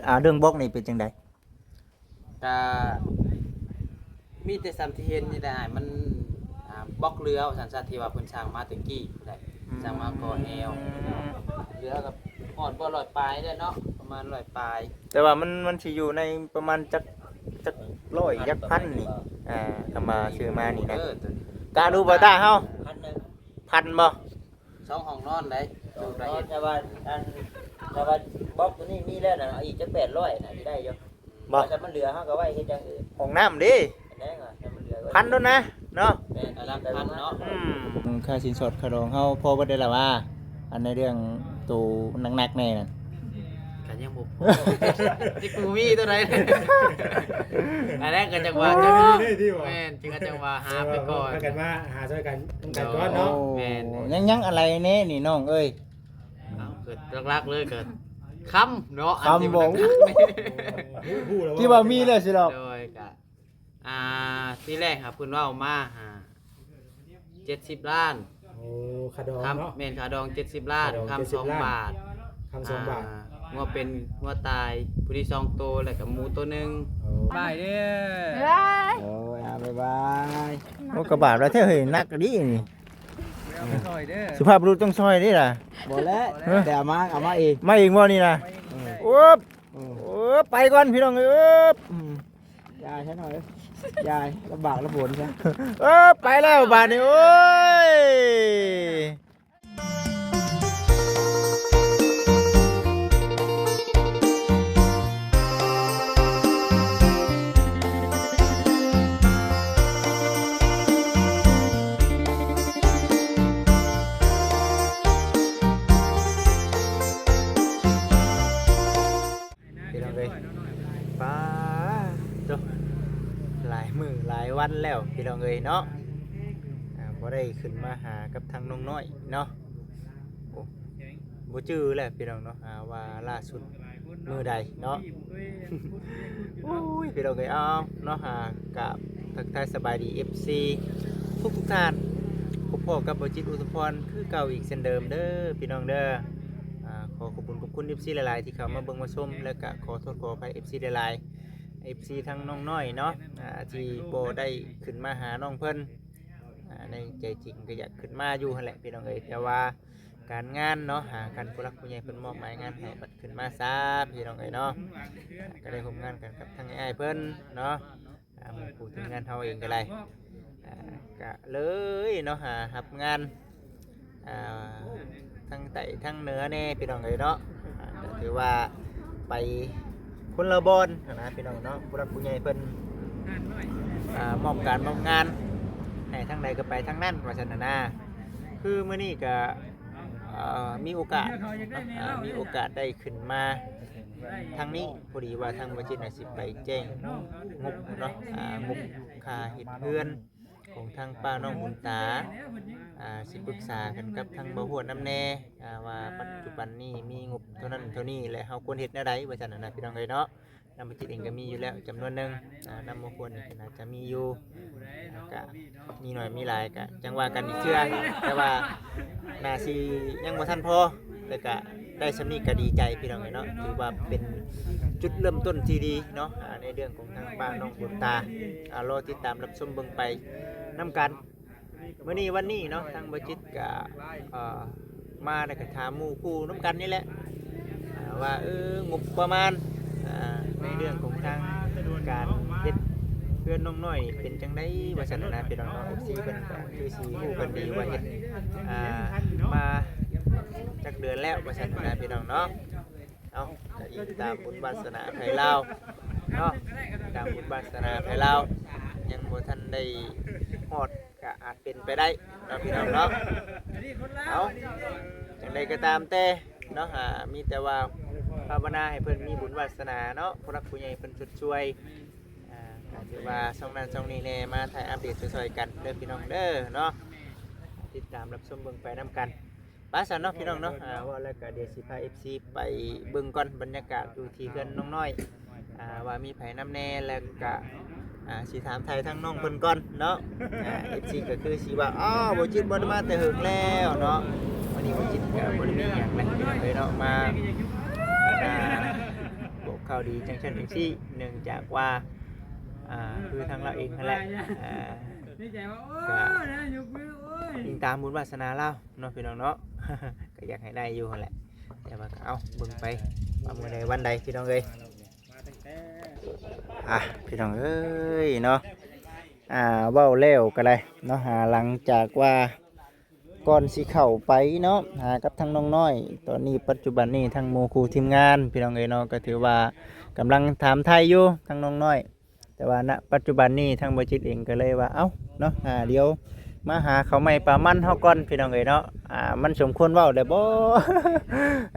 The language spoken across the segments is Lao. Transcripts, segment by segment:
ອ່າ ເລື່ອງບລັອກນີ້ເປັນຈັ່ງໃດ? ກະມີແຕ່ສ່ຳທີ່ເຫັນນີ້ແຫຼະອ້າຍ ມັນ ອ່າ ບລັອກເຫຼືອວ່າຊັ້ນຊະ ທີ່ວ່າເພິ່ນສ້າງມາແຕ່ກີ້ພຸ້ນແຫຼະ ອືມ ສ້າງມາກໍແນວ ເຫຼືອກໍຮອດບໍ່ ຮ້ອຍປາຍແລ້ວເນາະ ປະມານຮ້ອຍປາຍ ແຕ່ວ່າມັນ ມັນຊິຢູ່ໃນປະມານຈັກ ຈັກຮ້ອຍ ຈັກພັນນີ້ ອ່າ ຄຳວ່າຊື້ມານີ້ນະ ເອີ ໂຕນີ້ ກະດູບໍ່ຕາເຮົາ ພັນໜຶ່ງ ພັນບໍ່? ສອງຫ້ອງນອນໃດ ສອງຫ້ອງນອນ ແຕ່ວ່າອັນ ແຕ່ວ່າບລັອກໂຕນີ້ມີແລ້ວນະ ເອົາອີກຈັກແປດຮ້ອຍນະ ຊິໄດ້ຢູ່ ບໍ່ ແຕ່ມັນເຫຼືອເຮົາກໍໄວ້ເຮັດຢ່າງອື່ນ ຫ້ອງນ້ຳເດ້ ອັນນັ້ນກໍ ແຕ່ມັນເຫຼືອໄວ້ ພັນໂດນນະເນາະ ແມ່ນ ຫຼັກພັນເນາະ ອືມ ຄ່າສິນສອດຄ່າດອງເຮົາພໍເບິດໄດ້ລະວ່າ ອັນໃນເລື່ອງໂຕໜັກໆແດ່ນັ້ນ ກໍຍັງບໍ່ພໍ ທີ່ກູມີເທົ່າໃດ ອັນນັ້ນກໍຈັ່ງວ່າ ໂອ້ ຈັ່ງວ່າ ມີເດ້ທີ່ວ່າ ແມ່ນ ຈຶ່ງວ່າ ຫາໄປກ່ອນ ພາກັນມາຫາຊ່ອຍກັນນຳກັນກ່ອນເນາະ ໂອ້ ແມ່ນ ຍັງ ຍັງອະໄລແດ່ນີ້ນ້ອງເອີຍ ເອົາ ກໍຫຼັກໆເລີຍກໍຄຳເນາະ ຄຳ ອັນທີ່ມັນ ບໍ່ ຮູ້ ຮູ້ແລ້ວ ທີ່ວ່າມີແລ້ວຊິດອກ ໂດຍ ກະ ອ່າ ທີແລກຫາເພິ່ນເວົ້າມາຫາ ເຈັດສິບລ້ານ ໂອ້ ຄ່າດອງ ຄຳ ເນາະ ແມ່ນ ຄ່າດອງເຈັດສິບລ້ານ ຄ່າດອງ ຄຳ ເຈັດສິບລ້ານ ສອງບາດ ຄຳສອງບາດ ອ່າ ງົວເປັນ ງົວຕາຍຜູ້ທີ່ສອງໂຕ ແລ້ວກໍໝູໂຕໜຶ່ງ ໂອ້ ບາຍເດີ ບາຍ ໂອ້ຍ ອາ ບາຍບາຍ ໂອ້ ກະບາບແລ້ວແທ້ເຮີ້ຍ ໜັກອີ່ຫຼີນີ້ ເອົາໄປຊ່ອຍເດີ ສຸພາບບຸລຸດຕ້ອງຊ່ອຍເດ້ລະ ບໍ່ແລ້ວ ຮະ ແຕ່ເອົາມາ ເອົາມາເອງ ມາເອງບໍ່ນີ້ນະ ເອີ ໂອ້ ເອີ ໂອ້ ໄປກ່ອນພີ່ນ້ອງເອີຍ ອືມ ຢາຍຊະໜ້ອຍ ຢາຍ ລຳບາກລຳບົນຊະ ເອີ ໄປແລ້ວບາດນີ້ ໂອ້ຍ. ພີ່ນ້ອງເອີຍ ປາໂຕ ຫຼາຍມື້ຫຼາຍວັນແລ້ວພີ່ນ້ອງເອີຍເນາະ ອ່າ ບໍ່ໄດ້ຂຶ້ນມາຫາກັບທາງນ້ອງນ້ອຍເນາະ ໂອ້ ບໍ່ຈື່ແລ້ວພີ່ນ້ອງເນາະ ອ່າ ວ່າລ່າສຸດມື້ໃດເນາະ ໂອ້ຍ ພີ່ນ້ອງເອີຍ ເອົາເນາະ ອ່າ ກະທັກທາຍສະບາຍດີ ເອັຟຊີ ທຸກໆທ່ານ ພົບພໍ້ກັບບ່າວຈິດ ອຸດມະພອນ ຄືເກົ່າອີກເຊັ່ນເດີມເດີພີ່ນ້ອງເດີ ອ່າ ຂໍຂອບຄຸນຂອບຄຸນ ເອັຟຊີ ຫຼາຍໆ ທີ່ເຂົ້າມາເບິ່ງມາຊົມ ແລະກະຂໍໂທດຂໍອະໄພ ເອັຟຊີ ຫຼາຍໆ ເອັຟຊີ ທັງນ້ອງນ້ອຍເນາະ ອ່າ ທີ່ບໍ່ໄດ້ຂຶ້ນມາຫານ້ອງເພິ່ນ ອ່າ ໃນໃຈຈິງກໍຢາກຂຶ້ນມາຢູ່ຫັ້ນແຫຼະພີ່ນ້ອງເອີຍ ແຕ່ວ່າການງານເນາະ ຫາຄັນຜູ້ຫຼັກຜູ້ໃຫຍ່ເພິ່ນມອບໝາຍງານໃຫ້ ບັດຂຶ້ນມາຊ້າພີ່ນ້ອງເອີຍເນາະ ກໍໄດ້ຮ່ວມງານກັນກັບທາງອ້າຍເພິ່ນເນາະ ອ່າ ໝູ່ຄູ່ທີມງານເຮົາເອງກໍໄດ້ ອ່າ ກະເລີຍເນາະ ຫາຮັບງານ ອ່າ ທັງໃຕ້ທັງເໜືອແດ່ພີ່ນ້ອງເອີຍເນາະ ອ່າ ກໍຖືວ່າໄປຄົນລະບ່ອນຫັ້ນນະພີ່ນ້ອງເນາະ ຜູ້ຫຼັກຜູ້ໃຫຍ່ເພິ່ນ ອ່າ ມອບການມອບງານໃຫ້ທາງໃດກໍໄປທາງນັ້ນວ່າຊັ້ນນະ ຄືມື້ນີ້ກໍ ເອີ ມີໂອກາດເນາະ ອ່າ ມີໂອກາດໄດ້ຂຶ້ນມາທາງນີ້ ພໍດີວ່າທາງບ່າວຈິດນະຊິໄປແຈ້ງງົບເນາະ ອ່າ ງົບຄ່າເຮັດເຮືອນຂອງທາງປ້ານ້ອງບຸນຕາ ອ່າ ຊິປຶກສາກັນກັບທາງບ່າວຮວດນຳແດ່ ອ່າ ວ່າປັດຈຸບັນນີ້ມີງົບເທົ່ານັ້ນເທົ່ານີ້ ແລະເຮົາຄວນເຮັດແນວໃດວ່າຊັ້ນນະ ພີ່ນ້ອງເອີຍເນາະ. ນຳບ່າວຈິດເອງກໍມີຢູ່ແລ້ວຈຳນວນໜຶ່ງ ອ່າ ນຳບ່າວຄວນກໍໜ້າຈະມີຢູ່ ອ່າ ກະມີໜ້ອຍມີຫຼາຍກະຈັ່ງວ່າກັນອີກເທື່ອ ແຕ່ວ່າໜ້າຊິຍັງບໍ່ທັນພໍ ແຕ່ກະໄດ້ສ່ຳນີ້ກະດີໃຈພີ່ນ້ອງເອີຍເນາະ ຖືວ່າເປັນຈຸດເລີ່ມຕົ້ນທີ່ດີເນາະ ອ່າ ໃນເລື່ອງຂອງທາງປ້ານ້ອງບຸນຕາ ອ່າ ລໍຕິດຕາມຮັບຊົມເບິ່ງໄປນຳກັນ. ມື້ນີ້ວັນນີ້ເນາະ ທາງບ່າວຈິດກະ ເອີ ມາແລ້ວກະຖາມໝູ່ຄູ່ນຳກັນນີ້ແຫຼະ ອ່າ ວ່າ ເອີ ງົບປະມານ ອ່າ ໃນເລື່ອງຂອງທາງການເຮັດເຮືອນນ້ອງນ້ອຍນີ້ເປັນຈັ່ງໃດວ່າຊັ້ນນະ ພີ່ນ້ອງເນາະ ເອັຟຊີ ເພິ່ນກະຄືຊິຮູ້ກັນດີວ່າເຮັດ ອ່າ ມາຈັກເດືອນແລ້ວວ່າຊັ້ນນະ ພີ່ນ້ອງເນາະ. ເອົາ ກະອີງຕາມບຸນວາສະໜາໃຜລາວເນາະ ຕາມບຸນວາສະໜາໃຜລາວ ຍັງບໍ່ທັນໄດ້ຮອດ ກະອາດເປັນໄປໄດ້ເນາະ ພີ່ນ້ອງເນາະ. ເອົາ ຈັ່ງໃດກໍຕາມແຕ່ເນາະ ອ່າ ມີແຕ່ວ່າພາວະນາໃຫ້ເພິ່ນມີບຸນວາສະໜາເນາະ ຜູ້ຫຼັກຜູ້ໃຫຍ່ເພິ່ນຊົດຊ່ວຍ ອ່າ ກະຖືວ່າຊ່ອງນັ້ນຊ່ອງນີ້ແດ່ ມາຖ່າຍອັບເດດຊ່ອຍໆກັນເດີ ພີ່ນ້ອງເດີເນາະ ຕິດຕາມຮັບຊົມເບິ່ງໄປນຳກັນ. ໄປຊັ້ນເນາະ ພີ່ນ້ອງເນາະ ອ່າ ເວົ້າແລ້ວກະດຽວຊິພາ ເອັຟຊີ ໄປເບິ່ງກ່ອນ ບັນຍາກາດຢູ່ທີ່ເຮືອນນ້ອງນ້ອຍ ອ່າ ວ່າມີໃຜນຳແດ່ ແລ້ວກະ ອ່າ ຊິຖາມໄຖ່ທາງນ້ອງເພິ່ນກ່ອນເນາະ ອ່າ ເອັຟຊີ ກໍຄືຊິວ່າ ອ້າວ ບ່າວຈິດບໍ່ໄດ້ມາແຕ່ເຫິງແລ້ວເນາະ ມື້ນີ້ບ່າວຈິດກໍບໍ່ໄດ້ມີຫຍັງແຫຼະ ພີ່ນ້ອງເອີຍເນາະ ມາ ອ່າ ບອກ ຂ່າວດີຈັ່ງຊັ້ນຈັ່ງຊີ້ ເນື່ອງຈາກວ່າ ອ່າ ຄືທາງລາວເອງຫັ້ນແຫຼະ ອ່າ ໃນໃຈວ່າ ໂອ້ ກໍ ນາຍົກມື ໂອ້ຍ ອີງຕາມບຸນວາສະໜາລາວເນາະ ພີ່ນ້ອງເນາະ ກໍຢາກໃຫ້ໄດ້ຢູ່ຫັ້ນແຫຼະ ແຕ່ວ່າກໍເອົາເບິ່ງໄປວ່າມື້ໃດວັນໃດ ພີ່ນ້ອງເອີຍ. ອ່ະ ພີ່ນ້ອງເອີຍເນາະ ອ່າ ເວົ້າແລ້ວກໍໄດ້ເນາະ ອ່າ ຫຼັງຈາກວ່າ ກ່ອນຊິເຂົ້າໄປເນາະ ຫາກັບທາງນ້ອງນ້ອຍ ຕອນນີ້ປັດຈຸບັນນີ້ທາງໝູ່ຄູ່ທີມງານ ພີ່ນ້ອງເອີຍເນາະ ກໍຖືວ່າກຳລັງຖາມໄຖ່ຢູ່ທາງນ້ອງນ້ອຍ ແຕ່ວ່າ ນະ ປັດຈຸບັນນີ້ທາງບໍ່ຈິດເອງກໍເລີຍວ່າ ເອົ້າ ເນາະ ອ່າ ດຽວມາຫາເຂົ້າໃໝ່ປາມັນເຮົາກ່ອນ ພີ່ນ້ອງເອີຍເນາະ ອ່າ ມັນສົມຄວນເວົ້າແລ້ວບໍ່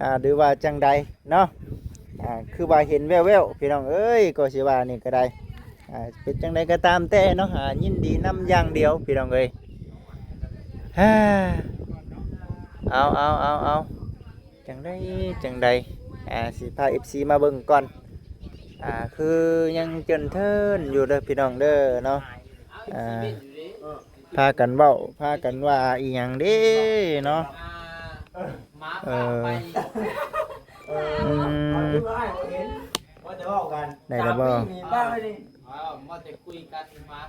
ອ່າ ຫຼືວ່າຈັ່ງໃດເນາະ ອ່າ ຄືວ່າເຫັນແວ່ວໆ ພີ່ນ້ອງເອີຍ ກໍຊິວ່ານີ້ກໍໄດ້ ອ່າ ເປັນຈັ່ງໃດກໍຕາມແຕ່ເນາະ ອ່າ ຍິນດີນຳຢ່າງດຽວ ພີ່ນ້ອງເອີຍ ເອົາ ເອົາ ເອົາ ເອົາ ຈັ່ງໃດຈັ່ງໃດ ອ່າ ຊິພາເອັຟຊີມາເບິ່ງກ່ອນ ອ່າ ຄືຍັງເຈີນເທີນຢູ່ເດີພີ່ນ້ອງເດີເນາະ ອ່າ ພາກັນເວົ້າ ພາກັນວ່າອີ່ຫຍັງເດ້ເນາະ ເອີ ເອີ ອືມ ວ່າແຕ່ເວົ້າກັນ ໄດ້ແລ້ວບໍ່? ສາມປີນີ້ປ້າໄວ້ນີ້ ເວົ້າ ມັວແຕ່ຄຸຍກັນ ໝາ ໝາ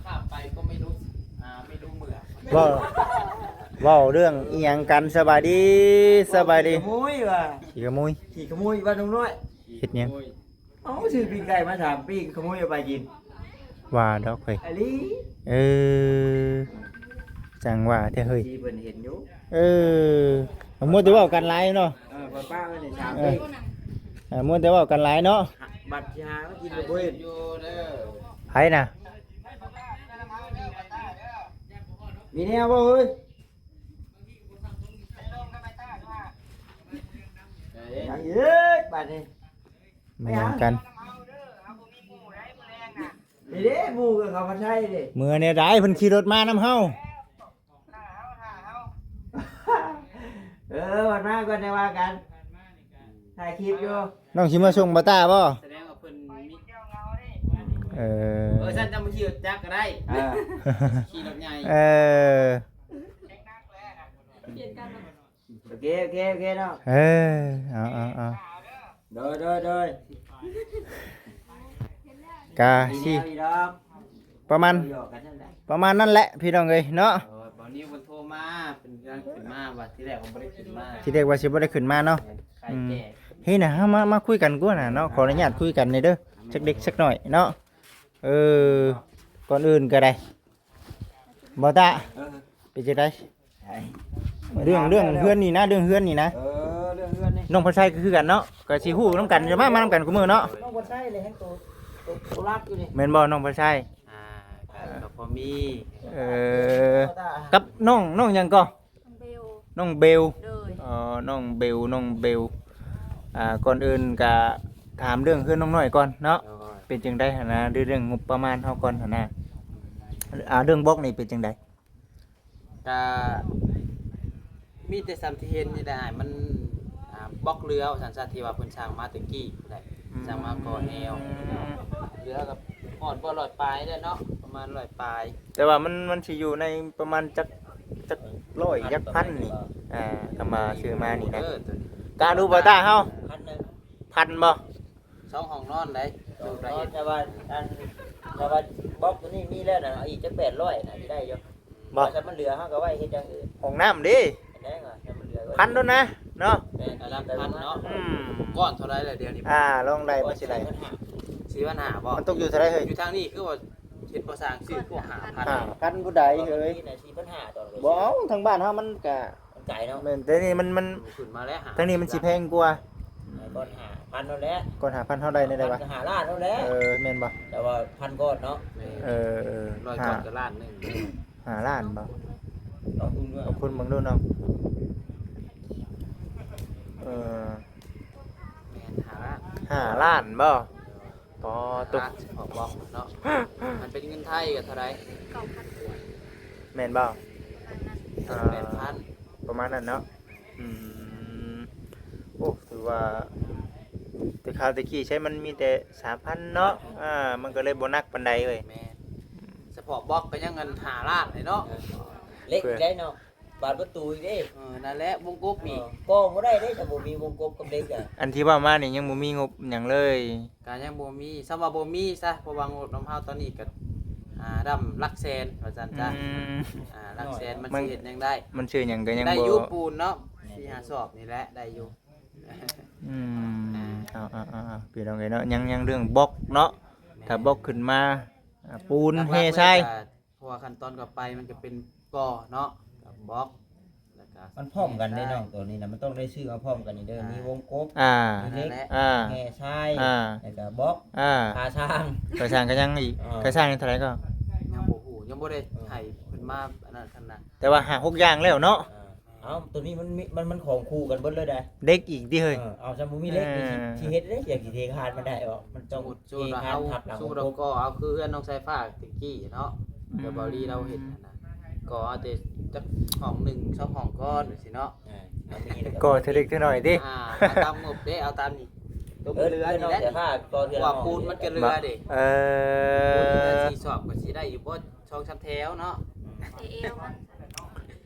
ຂ້າມໄປກໍໄມ່ຮູ້ ອ່າ ໄມ່ຮູ້ເມື່ອ ເວົ້າ ເວົ້າເລື່ອງອີ່ຫຍັງກັນ? ສະບາຍດີ ສະບາຍດີ ຂີ້ຂະໂມຍວ່າ ຂີ້ຂະໂມຍ ຂີ້ຂະໂມຍບ້ານໜອງນ້ອຍ ເຮັດຫຍັງ? ເອົ້າ ຊື້ປີ້ງໄກ່ມາສາມປີ້ງ ຂະໂມຍເອົາໄປກິນ ວ່າດອກເຮີ້ຍ ອີ່ຫຼີ ເອີ ຈັ່ງວ່າແທ້ເຮີ້ຍ ທີ່ເພິ່ນເຫັນຢູ່ ເອີ ມັວແຕ່ເວົ້າກັນຫຼາຍເນາະ ເອີ ປ້າໄວ້ນີ້ສາມ ເອີ ປີ້ງ ເອີ ມັວແຕ່ເວົ້າກັນຫຼາຍເນາະ ບັດຊິຫາມາກິນກໍບໍ່ເຫັນ ໃຜນະ? ມີແນວບໍ່ເຮີ້ຍ? ຫຍັງອີກບາດນີ້? ແມ່ນຫຍັງກັນ? ນີ້ເດ້ ໝູ່ກໍເຂົ້າມາໄທເດ້ ເມື່ອແນວໃດ? ເພິ່ນຂີ່ລົດມານຳເຮົາ ເອີ ວັນມາກ່ອນໄດ້ວ່າກັນ ຖ່າຍຄລິບຢູ່ ນ້ອງຊິມາສົ່ງບ່າວຕ້າບໍ່? ສະແດງວ່າເພິ່ນມີ ເອີ ເອີ ຊັ້ນຈະມາຂີ່ລົດຈັກກໍໄດ້ ເອີ ຂີ່ລົດໃຫຍ່ ເອີ ປ່ຽນກັນເນາະ ໂອເຄ ໂອເຄ ໂອເຄເນາະ ເອີ ເອົາ ເອົາ ເອົາ ໂດຍ ໂດຍ ໂດຍ ກະຊິ ມີແນວຢູ່ດອກ ປະມານ ເວົ້າຫຍອກກັນນັ້ນແຫຼະ ປະມານນັ້ນແຫຼະ ພີ່ນ້ອງເອີຍເນາະ ເອີ ບ່າວນິວເພິ່ນໂທມາ ເພິ່ນກຳລັງຂຶ້ນມາ ວ່າທີແລກວ່າບໍ່ໄດ້ຂຶ້ນມາ ທີແລກວ່າຊິບໍ່ໄດ້ຂຶ້ນມາເນາະ ແມ່ນ ຂາຍແຈກ ອືມ ເຮີ້ຍນະ ເຮົາມາ ມາຄຸຍກັນກ່ອນນະເນາະ ຂໍອະນຸຍາດຄຸຍກັນແດ່ເດີ ຈັກເດັກຈັກໜ້ອຍເນາະ ເອີ ກ່ອນອື່ນກໍໄດ້ ບ່າວຕ້າ ເອີ ເປັນຈັ່ງໃດ? ເລື່ອງ ເລື່ອງເຮືອນນີ້ນະ ເລື່ອງເຮືອນນີ້ນະ ເອີ ເລື່ອງເຮືອນນີ້ ນ້ອງພອນໄຊກໍຄືກັນເນາະ ກໍຊິຮູ້ນຳກັນ ຈະມາ ມານຳກັນຄູ່ມື້ເນາະ ນ້ອງພອນໄຊແຫຼະແຮ່ງໂຕ ໂຕ ໂຕຫຼັກຢູ່ນີ້ ແມ່ນບໍ່ນ້ອງພອນໄຊ? ອ່າ ກໍ ກໍພໍມີ ເອີ ກັບນ້ອງ ນ້ອງຫຍັງກໍ? ນ້ອງເບວ ນ້ອງເບວ ໂດຍ ອໍ ນ້ອງເບວ ນ້ອງເບວ ອ່າ ກ່ອນອື່ນກະຖາມເລື່ອງເຮືອນນ້ອງນ້ອຍກ່ອນເນາະ ໂດຍ ເປັນຈັ່ງໃດຫັ້ນນະ ຫຼືເລື່ອງງົບປະມານເຮົາກ່ອນຫັ້ນນະ ອ່າ ເລື່ອງບລັອກນີ້ເປັນຈັ່ງໃດ? ກະມີແຕ່ສ່ຳທີ່ເຫັນນີ້ແຫຼະ ອ້າຍ ມັນ ອ່າ ບລັອກເຫຼືອວ່າຊັ້ນຊະ ທີ່ວ່າເພິ່ນສ້າງມາແຕ່ກີ້ພຸ້ນແຫຼະ ອືມ ສ້າງມາກໍແອວ ເຫຼືອກໍຮອດບໍ່ ຮ້ອຍປາຍແລ້ວເນາະ ປະມານຮ້ອຍປາຍ ແຕ່ວ່າມັນ ມັນຊິຢູ່ໃນປະມານຈັກ ຈັກຮ້ອຍ ຈັກພັນນີ້ ອ່າ ກະມາຊື້ມານີ້ນະ ເອີ ໂຕນີ້ ກະດູບໍ່ຕາເຮົາ ພັນໜຶ່ງ ພັນບໍ່? ສອງຫ້ອງນອນໃດ ສອງຫ້ອງນອນ ແຕ່ວ່າອັນ ແຕ່ວ່າບລັອກໂຕນີ້ມີແລ້ວນະ ເອົາອີກຈັກແປດຮ້ອຍນະ ຊິໄດ້ຢູ່ ບໍ່ ຖ້າມັນເຫຼືອເຮົາກໍໄວ້ເຮັດຢ່າງອື່ນ ຫ້ອງນ້ຳເດ້ ອັນໃດກໍຖ້າມັນເຫຼືອ ພັນໂລດນະເນາະ ແມ່ນ ລະດັບພັນເນາະ ອືມ ກ້ອນເທົ່າໃດລະດຽວນີ້ ອ່າ ລອງໄດ້ບໍ່ ຊິໄດ້ ສີ່ພັນຫ້າ ບໍ່? ມັນຕົກຢູ່ເທົ່າໃດເຮີ້ຍ? ຢູ່ທາງນີ້ຄືວ່າ ເຫັນບໍ່ຊ່າງຊື້ພວກຫ້າພັນ ຫ້າພັນຜູ້ໃດເຮີ້ຍ ສີ່ພັນຫ້າຕອນ ບໍ່ເອົາ ທາງບ້ານເຮົາມັນກະ ມັນໄກເນາະ ແມ່ນ ແຕ່ນີ້ມັນ ມັນຂຶ້ນມາແລ້ວ ທາງນີ້ມັນຊິແພງກວ່າ ກ້ອນຫ້າພັນນັ້ນແຫຼະ ກ້ອນຫ້າພັນເຮົາໄດ້ແນວໃດວະ ຫ້າລ້ານນັ້ນແຫຼະ ເອີ ແມ່ນບໍ່ ແຕ່ວ່າພັນກ້ອນເນາະ ເອີ ເອີ ຮ້ອຍກ້ອນກໍລ້ານໜຶ່ງ ຫ້າລ້ານບໍ່ ລອງເບິ່ງເບິ່ງດູເນາະ ເອີ ແມ່ນ ຫ້າລ້ານ ຫ້າລ້ານບໍ່? ປາໂຕ ຫ້າລ້ານສະເພາະບລັອກເນາະ ຄັນເປັນເງິນໄທກໍເທົ່າໃດ? ເກົ້າພັນກວ່າ ແມ່ນບໍ່? ປະມານນັ້ນ ອ່າ ແປດພັນ ປະມານນັ້ນເນາະ ອືມ ໂອ້ ຖືວ່າ ແຕ່ຄາວແຕ່ກີ້ໃຊ້ມັນມີແຕ່ສາມພັນເນາະ ອ່າ ມັນກໍເລີຍບໍ່ໜັກປານໃດເວີຍ ແມ່ນ ສະເພາະບລັອກກໍຍັງອັນຫ້າລ້ານເລີຍເນາະ ເອີ ເຫຼັກອີກໄດ໋ເນາະ. ບານປະຕູອີກເດ້. ເອີ ນັ້ນແຫຼະ ວົງກົບນີ້ ເອີ ກໍບໍ່ໄດ້ເດ້ ຖ້າບໍ່ມີວົງກົບກັບເຫຼັກອະ. ອັນທີ່ເວົ້າມານີ້ຍັງບໍ່ມີງົບຫຍັງເລີຍ. ກະຍັງບໍ່ມີ ຊ້ຳວ່າບໍ່ມີຊະ ເພາະວ່າງົບນຳເຮົາຕອນນີ້ກະ ອ່າ ດຳຫຼັກແສນວ່າຊັ້ນຊະ. ອືມ ອ່າ ຫຼັກແສນມັນ ມັນຊິເຮັດຫຍັງໄດ້ ມັນຊື້ຫຍັງກໍຍັງ ໄດ້ຢູ່ ບໍ່ ປູນເນາະ ສີ່ຫ້າສອບນີ້ແຫຼະ ໄດ້ຢູ່. ອືມ ອ່າ ເອົາໆໆໆ ພີ່ນ້ອງເອີຍເນາະ ຍັງ ຍັງເລື່ອງບລັອກເນາະ. ແມ່ນ ຖ້າບລັອກຂຶ້ນມາ ອ່າ ປູນ ຫຼັກໆ ແຮ່ຊາຍ ເລີຍກະ ເພາະວ່າຂັ້ນຕອນຕໍ່ໄປມັນກະເປັນກໍ່ເນາະ ກັບບລັອກ ແລ້ວກະ ມັນພ້ອມກັນເດ້ນ້ອງ ແຮ່ຊາຍ ໂຕນີ້ນະ ມັນຕ້ອງໄດ້ຊື້ມາພ້ອມກັນນີ້ເດີ ອ່າ ມີວົງກົບ ອ່າ ມີເຫຼັກ ນັ້ນແຫຼະ ອ່າ ແຮ່ຊາຍ ອ່າ ແລ້ວກະບລັອກ ອ່າ ຄາຊ່າງ ຄາຊ່າງກໍຍັງອີກ. ເອີ ຄາຊ່າງນີ້ເທົ່າໃດກໍ ຍັງບໍ່ຮູ້ ຍັງບໍ່ໄດ້ ເອີ ໃຫ້ເພິ່ນມາອັນນັ້ນຊັ້ນນະ ແຕ່ວ່າຫ້າຫົກຢ່າງແລ້ວເນາະ. ເອີ ເອົາ ໂຕນີ້ມັນມີ ມັນ ມັນຂອງຄູ່ກັນເບິດເລີຍໄດ໋. ເຫຼັກອີກຕິເຮີ້ຍ. ເອີ ເອົາ ຊັ້ນບໍ່ມີເຫຼັກນີ້ ເອີ ຊິ ຊິເຮັດໄດ້ຈັ່ງຊິເທຄານມັນໄດ້ບໍ? ມັນຕ້ອງ ສົມມຸດ ສົມມຸດວ່າເຮົາ ເທຄານທັບຫຼັງ ສົມມຸດວ່າກໍ່ເອົາຄືເຮືອນນ້ອງສາຍຟ້າແຕ່ກີ້ເນາະ ອືມ ແຕ່ເບົາລີລາວເຮັດຫັ້ນນະ ກໍ່ເອົາແຕ່ຈັກຫ້ອງໜຶ່ງສອງຫ້ອງກ່ອນຈັ່ງຊີ້ເນາະ. ເອີ ເອົາມີແລ້ວກໍ ກໍ່ເທື່ອເລັກເທື່ອນ້ອຍຕິ. ອ່າ ເອົາຕາມງົບເດ້ ເອົາຕາມນີ້ ຕົວມັນເຫຼືອນີ້ແຫຼະ ເພາະວ່າປູນມັນກະເຫຼືອເດ້. ເອີ ປູນເຫຼືອສີ່ສອບກໍຊິໄດ້ຢູ່ບໍ່ ສອງສາມແຖວເນາະ ແຕ່ເອວມັນ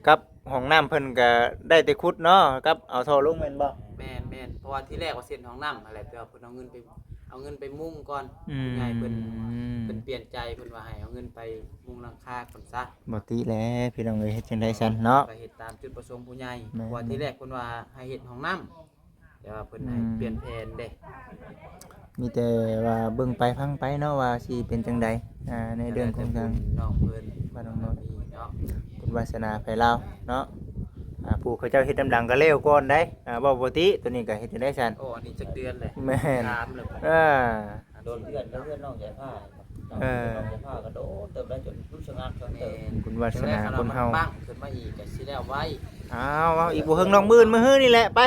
ກັບຫ້ອງນ້ຳເພິ່ນກະໄດ້ແຕ່ຂຸດເນາະ ກັບເອົາທໍ່ລົງແມ່ນບໍ່? ແມ່ນໆ ເພາະວ່າທີແລກວ່າເຊັ່ນຫ້ອງນ້ຳຫັ້ນແຫຼະ ແຕ່ວ່າເພິ່ນເອົາເງິນໄປ ເອົາເງິນໄປມຸງກ່ອນ. ອືມ ຜູ້ໃຫຍ່ເພິ່ນ ເພິ່ນປ່ຽນໃຈ ເພິ່ນວ່າໃຫ້ເອົາເງິນໄປມຸງຫຼັງຄາກ່ອນຊະ. ບໍ່ຕິແຫຼະ ພີ່ນ້ອງເອີຍ ເຮັດຈັ່ງໃດຊັ້ນເນາະ ກໍເຮັດຕາມຈຸດປະສົງຜູ້ໃຫຍ່. ແມ່ນ ເພາະວ່າທີແລກເພິ່ນວ່າໃຫ້ເຮັດຫ້ອງນ້ຳ ແຕ່ວ່າເພິ່ນໃຫ້ ອືມ ປ່ຽນແຜນເດ້. ມີແຕ່ວ່າເບິ່ງໄປຟັງໄປເນາະ ວ່າຊິເປັນຈັ່ງໃດ ອ່າ ໃນເລື່ອງຂອງທາງ ກໍແລ້ວແຕ່ບຸນນ້ອງເພິ່ນ ບ້ານນ້ອງນ້ອຍ ເນາະ ບຸນວາສະໜາໃຜລາວເນາະ. ອ່າ ຜູ້ເຂົາເຈົ້າເຮັດນຳຫຼັງກໍແລ້ວກ່ອນໄດ໋. ອ່າ ເວົ້າປົກກະຕິ ໂຕນີ້ກໍເຮັດຈັ່ງໃດຊັ້ນ? ໂອ້ ອັນນີ້ຈັກເດືອນແຫຼະ? ແມ່ນ ຖາມແລ້ວບໍ່? ເອີ ອ່າ ໂດນເຮືອນ ເຮືອນນ້ອງໃຫຍ່ພາ ເອີ ນ້ອງໃຫຍ່ພາກໍໂດນເຕີບໄດ້ ຈົນລຸກສະຫງັດເຕີບ. ແມ່ນ ບຸນວາສະໜາຄົນເຮົາ ບັ້ງຂຶ້ນມາອີກກໍຊິແລ້ວໄວ. ອ້າວ ເວົ້າອີກບໍ່ເຖິງດອກ ມື້ອື່ນມື້ຮືນີ້ແຫຼະ ໄປ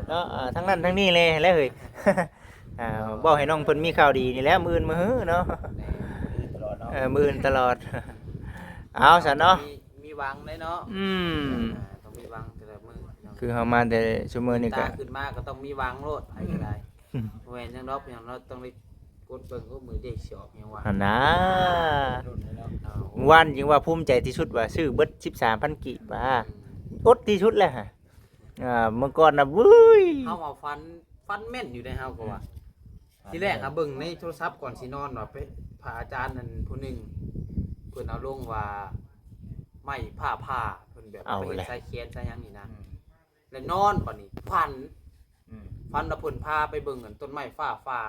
ເນາະ. ອ່າ ທາງນັ້ນທາງນີ້ແຫຼະ ແລ້ວເຮີ້ຍ ອ່າ ເວົ້າໃຫ້ນ້ອງເພິ່ນມີຂ່າວດີນີ້ແຫຼະ ມື້ອື່ນມື້ຮືເນາະ. ແມ່ນ ມື້ອື່ນຕະຫຼອດເນາະ ເອີ ມື້ອື່ນຕະຫຼອດ. ເອົາຊັ້ນເນາະ ມີ ມີຫວັງເດ້ເນາະ. ອືມ ອ່າ ຕ້ອງມີຫວັງແຕ່ລະມື້ເນາະ ຄືເຮົາມາແຕ່ຊຸມື້ນີ້ກະ ຕື່ນຕາຂຶ້ນມາກໍຕ້ອງມີຫວັງໂລດ ໃຜກໍໄດ້. ອືມ ບໍ່ແມ່ນຫຍັງດອກ ເປັນຫຍັງເນາະ ຕ້ອງໄດ້ ກົດເບິ່ງ ໂອ້ ມື້ເດກຊິອອກຫຍັງວະ ຫັ້ນນາ. ລຸ້ນເລີຍເນາະ. ເອົາ ມື້ວານຈຶ່ງວ່າພູມໃຈທີ່ສຸດວ່າຊື້ເບິດສິບສາມພັນກີບວ່າ ອືມ ອົດທີ່ສຸດແລ້ວຫະ. ອ່າ ເມື່ອກ່ອນນະ ວືຍ ເຮົາວ່າຝັນ ຝັນແມ່ນຢູ່ໃດ ເຮົາກໍວ່າ ອືມ ທີແລກຫາເບິ່ງໃນໂທລະສັບກ່ອນຊິນອນວ່າ ໄປ ພະອາຈານນັ້ນຜູ້ໜຶ່ງ ເພິ່ນເອົາລົງວ່າ ໄມ້ຟ້າຜ່າ ເພິ່ນແບບ ເອົາ ໄປເຮັດ ແຫຼະ ສາຍແຂນສາຍຫຍັງນີ້ນະ. ອືມ ແລ້ວນອນ ບັດນີ້ຝັນ ອືມ ຝັນວ່າເພິ່ນພາໄປເບິ່ງອັນຕົ້ນໄມ້ຟ້າຜ່າ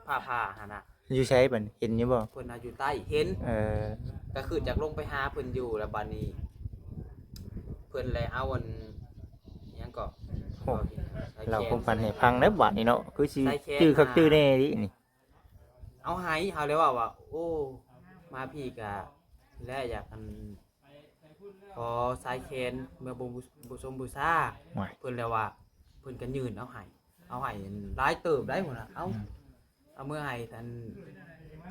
ຟ້າຜ່າຫັ້ນນະ. ຢູ່ໃສບັດນີ້ ເຫັນຢູ່ບໍ່? ເພິ່ນນະຢູ່ໃຕ້ ເຫັນ ເອີ ກໍຄືຢາກລົງໄປຫາເພິ່ນຢູ່ ແລ້ວບັດນີ້ເພິ່ນແລະເອົາອັນ ຫຍັງເກາະ ໂອ້ ເລົ່າຄວາມຝັນໃຫ້ຟັງແລ້ວບາດນີ້ເນາະ ຄືຊິຈື່ຄັກຈື່ແນ່ນີ້. ເອົາໃຫ້ເຮົາເລີຍເວົ້າວ່າ ໂອ້ ມາພີ້ກະ ແລະຢາກອັນ ຂໍສາຍແຂນເມືອບູ ບູຊົມບູຊາ. ໂອ້ຍ ເພິ່ນແລ້ວວ່າ ເພິ່ນກໍຍື່ນເອົາໃຫ້ ເອົາໃຫ້ຫຼາຍເຕີບໄດ໋ພຸ້ນນະ. ເອົາ ອືມ ເອົາເມືອໃຫ້ອັນ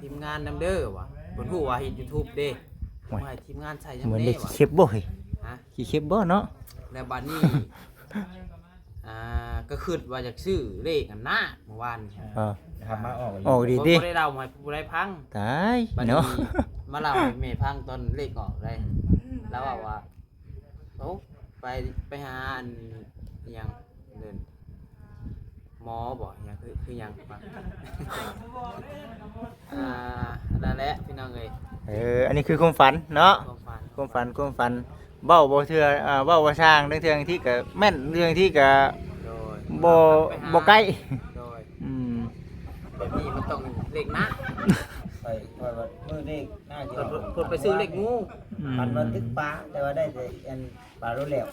ທີມງານນຳເດີວ່າ ເພິ່ນຮູ້ວ່າເຮັດ YouTube ເດ້. ໂອ້ຍ ເອົາໃຫ້ທີມງານໃຊ້ນຳ ເໝືອນ ເດ້ ໄດ້ ວ່າ ຂີ້ເຂັບບໍ່ເຮີ້ຍ? ຮະ? ຂີ້ເຂັບບໍ່ເນາະ? ແລ້ວບັດນີ້ ອ່າ ກໍຄິດວ່າຢາກຊື້ເລກຫັ້ນນະ ເມື່ອວານນີ້. ເອີ ທຳມາອອກ ອອກດີຕິ ບໍ່ໄດ້ເລົ່າໃຫ້ຜູ້ໃດຟັງ. ຕາຍ ບັດນີ້ເນາະ ມາເລົ່າໃຫ້ແມ່ຟັງຕອນເລກອອກໄດ໋. ອືມ ລາວເວົ້າວ່າ ໂອ້ ໄປ ໄປຫາອັນ ອີຫຍັງ ເດີ່ນ ໝໍບໍ່? ອີຫຍັງ ຄື ຄືຫຍັງວະ? ອ່າ ນັ້ນແຫຼະ ພີ່ນ້ອງເອີຍ. ເອີ ອັນນີ້ຄືຄວາມຝັນເນາະ ຄວາມຝັນ ຄວາມຝັນ ຄວາມຝັນ. ເວົ້າບໍ່ເທື່ອ ອ່າ ເວົ້າວ່າຊ່າງ ເລື່ອງເທື່ອທີ່ກໍແມ່ນ ເລື່ອງທີ່ກໍ ໂດຍ ບໍ່ ບໍ່ໃກ້. ໂດຍ ອືມ ແບບນີ້ມັນຕ້ອງເລກໜ້າ. ຂ້ອຍ ຂ້ອຍວ່າມື້ເລກໜ້າຊິອອກ ເພິ່ນ ເພິ່ນໄປຊື້ເລກງູ. ອືມ ຝັນວ່າຕຶກປາ ແຕ່ວ່າໄດ້ແຕ່ອັນປາໂລດແລ້ວ